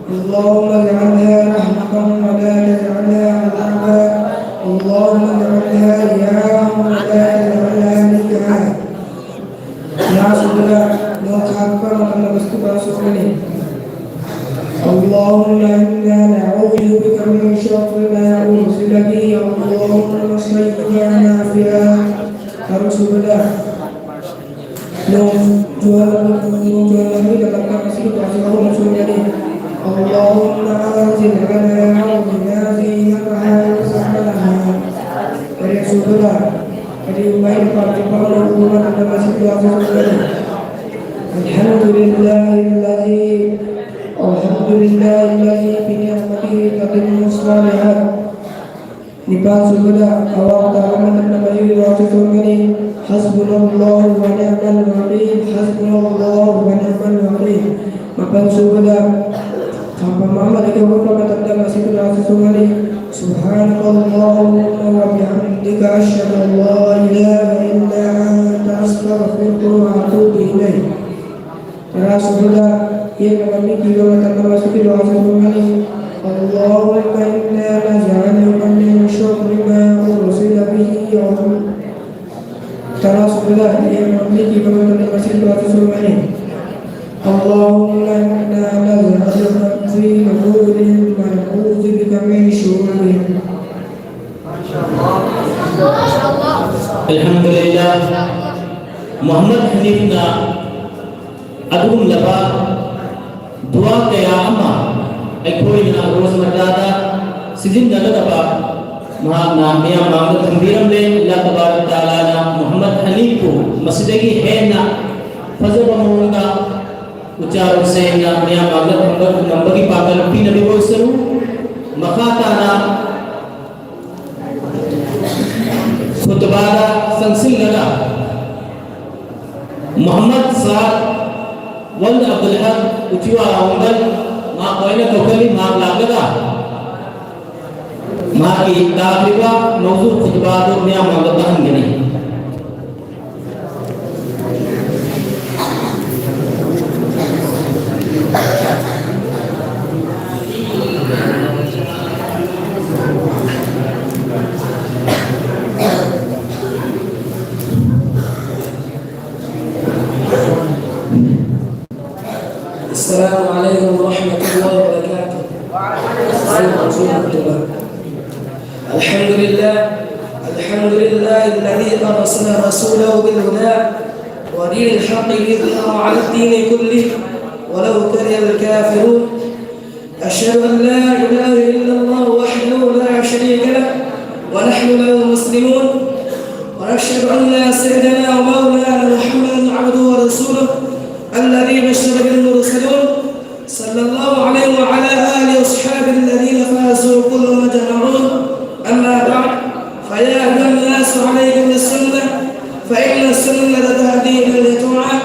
اللهم اجعلها رحمة ولا تجعلها عذابا. اللهم اجعلها رياحا ولا تجعلها ريحا. Ya sugada, no khakka matna bastu ka sugani. اللهم إنا نعوذ بك من شر ما أرسل به. اللهم صيبا نافعا. Taru sugada. Nung jual, nung jual lagi dapat kasih kasih aku langsung jadi. اللهم أنزل على عبدك زينتها وسماها. Dari sugada. Dari umai dapat jumpa hubungan anda masih kuasa sugada. الحمد لله الذي الحمد لله الذي بنعمته تتم الصالحات. Nipan sugada, awak ta'ala matna bayu wa sugani. حسبنا الله ونعم الوكيل. حسبنا الله ونعم الوكيل. Mapan sugada, kampa mama di kabuka matanda masih kuda sugani. سبحانك اللهم وبحمدك أشهد أن لا إله إلا أنت أستغفرك وأتوب إليك. Tara sugada, iya na mami kiba matanda masih kuda sugani. اللهم إنا نسألك من شر ما أرسل به. Tara sugada, iya na mami kiba matanda masih kuda sugani. اللهم إنا نسألك في نحورهم ونعوذ بك من شرورهم. Alhamdulillah, Muhammad Hanif na ꯑꯗꯨꯒꯨꯝꯂꯕ ꯗꯨꯋꯥ ꯀꯌꯥ ꯑꯃ ꯑꯩꯈꯣꯏꯅ ꯔꯣꯖꯃꯔꯥꯗ ꯁꯤꯖꯤꯟꯅꯒꯗꯕ ꯃꯍꯥꯛꯅ ꯃꯤꯌꯥꯝ ꯃꯥꯡꯗ ꯊꯝꯕꯤꯔꯝꯂꯦ꯫ ꯑꯜꯂꯥꯍ ꯇꯕꯥꯔꯛ ꯇꯥꯂꯥꯅ ꯃꯨꯍꯝꯃꯗ ꯍꯅꯤꯐꯄꯨ ꯃꯁꯤꯗꯒꯤ ꯍꯦꯟꯅ ꯐꯖꯕ ꯃꯑꯣꯡꯗ ꯎꯆꯥꯔꯣꯟ ꯁꯦꯡꯅ ꯃꯤꯌꯥꯝ ꯃꯥꯡꯗ ꯊꯝꯕ ꯉꯝꯕꯒꯤ ꯄꯥꯡꯒꯜ ꯄꯤꯅꯕꯤꯕ ꯑꯣꯏꯁꯅꯨ꯫ ꯃꯈꯥ ꯇꯥꯅ ꯈꯨꯇꯕꯥꯗ ꯆꯪꯁꯤꯜꯂꯒ ꯃꯨꯍꯝꯃꯗ ꯁꯥꯗ ꯋꯜꯗ ꯑꯕꯗꯨꯜ ꯍꯛ ꯎꯆꯤꯋꯥ ꯑꯋꯥꯡꯕꯜ ꯃꯍꯥꯛ ꯂꯣꯏꯅ ꯀꯧꯈꯠꯂꯤ꯫ ꯃꯍꯥꯛ ꯂꯥꯛꯂꯒ ꯃꯍꯥꯛꯀꯤ ꯇꯥꯈ꯭ꯔꯤꯕ ꯃꯧꯖꯨꯗ ꯈꯨꯇꯕꯥ ꯑꯗꯨ ꯃꯤꯌꯥꯝ ꯃꯥꯡꯗ ꯇꯥꯍꯟꯒꯅꯤ꯫ السلام عليكم ورحمة الله وبركاته. وعليكم السلام ورحمة الله. الحمد لله، الحمد لله الذي أرسل رسوله بالهدى ودين الحق ليظهره على الدين كله ولو كره الكافرون. أشهد أن لا إله إلا الله وحده لا شريك له، ونحن له مسلمون. ونشهد أن سيدنا ومولانا محمدا عبده ورسوله الذي بشر به المرسلون، صلى الله عليه وعلى آله وأصحابه الذين فازوا كل ما جمعون. أما بعد، فيا أيها الناس عليكم بالسنة، فإن السنة تهدي إلى الطاعة،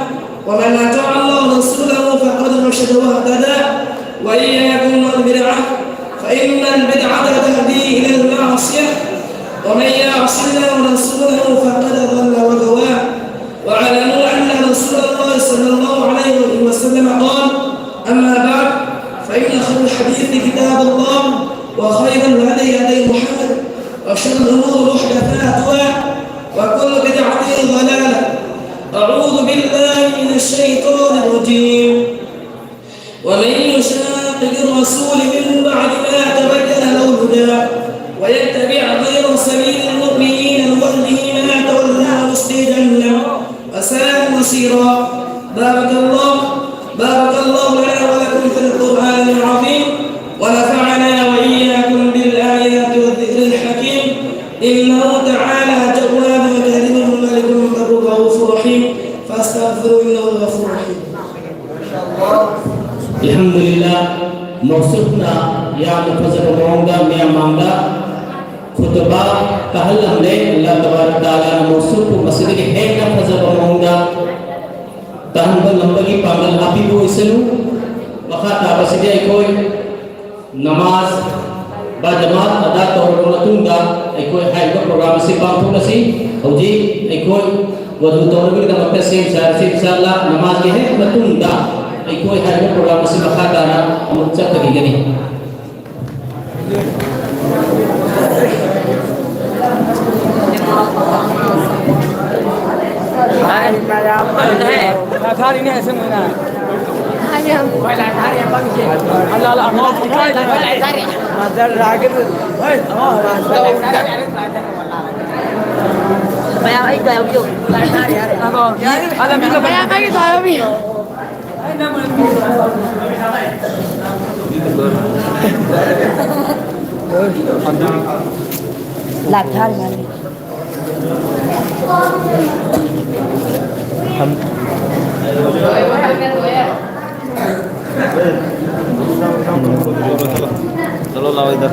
ومن أطاع الله ورسوله فقد رشد واهتدى، وإياكم والبدعة، فإن البدعة تهدي إلى المعصية، ومن يعص الله ورسوله فقد ضل وغوى. واعلموا أن رسول الله صلى الله عليه وسلم قال: أما بعد، فإن خير الحديث كتاب الله، وخير الهدي هدي محمد، وشر الأمور محدثاتها، وكل بدعة ضلالة. أعوذ بالله من الشيطان الرجيم. ومن يشاقق الرسول من بعد ما تبين له الهدى ويتبع غير سبيل المؤمنين نوله ما تولى ونصله جهنم وساءت مصيرا. بارك الله، بارك الله لنا ولكم في القرآن العظيم، ونفعنا وإياكم بالآيات والذكر الحكيم، إنه تعالى تواب كريم ملك بر رؤوف رحيم، فاستغفروا إنه غفور رحيم. Alhamdulillah, ꯃꯧꯁꯨꯞꯅ ꯌꯥꯝꯅ ꯐꯖꯕ ꯃꯑꯣꯡꯗ ꯃꯌꯥꯝ ꯃꯥꯡꯗ ꯈꯨꯇꯕꯥ ꯇꯥꯍꯜꯂꯝꯂꯦ꯫ ꯑꯜꯂꯥꯍ ꯇꯕꯥꯔꯛ ꯇꯥꯂꯥꯅ ꯃꯧꯁꯨꯞꯄꯨ ꯃꯁꯤꯗꯒꯤ ꯍꯦꯟꯅ ꯐꯖꯕ ꯃꯑꯣꯡꯗ ꯇꯥꯍꯟꯕ ꯉꯝꯕꯒꯤ ꯄꯥꯡꯒꯜ ꯍꯥꯞꯄꯤꯕ ꯑꯣꯏꯁꯅꯨ꯫ ꯃꯈꯥ ꯇꯥꯕꯁꯤꯗꯤ ꯑꯩꯈꯣꯏ ꯅꯃꯥꯖ ꯕꯥꯖꯃꯥꯠ ꯑꯗꯥ ꯇꯧꯔꯕ ꯃꯇꯨꯡꯗ ꯑꯩꯈꯣꯏ ꯍꯥꯏꯔꯤꯕ ꯄ꯭ꯔꯣꯒ꯭ꯔꯥꯝ ꯑꯁꯤ ꯄꯥꯡꯊꯣꯛꯂꯁꯤ꯫ ꯍꯧꯖꯤꯛ ꯑꯩꯈꯣꯏ ꯋꯖꯨ ꯇꯧꯅꯕꯒꯤꯗꯃꯛꯇ ꯁꯦꯝ ꯁꯥꯔꯁꯤ꯫ ꯏꯟꯁꯥ ꯑꯜꯂꯥ, ꯅꯃꯥꯖꯒꯤ ꯍꯦꯛ ꯃꯇꯨꯡꯗ ꯑꯩꯈꯣꯏ ꯍꯥꯏꯔꯤꯕ ꯄ꯭ꯔꯣꯒ꯭ꯔꯥꯝ ꯑꯁꯤ ꯃꯈꯥ ꯇꯥꯅ ꯑꯃꯨꯛ ꯆꯠꯊꯈꯤꯒꯅꯤ꯫ ꯃꯌꯥꯝ ꯑꯩ ꯀꯌꯥ ꯌꯧꯕꯤꯌꯨ? ꯃꯌꯥꯝ ꯑꯩꯒꯤ ꯊꯥ ꯌꯧꯕꯤꯌꯨ꯫ ꯂꯥꯛ ꯊꯥꯔꯤ ꯃꯥꯜꯂꯦ꯫ चलो, लाओ इधर।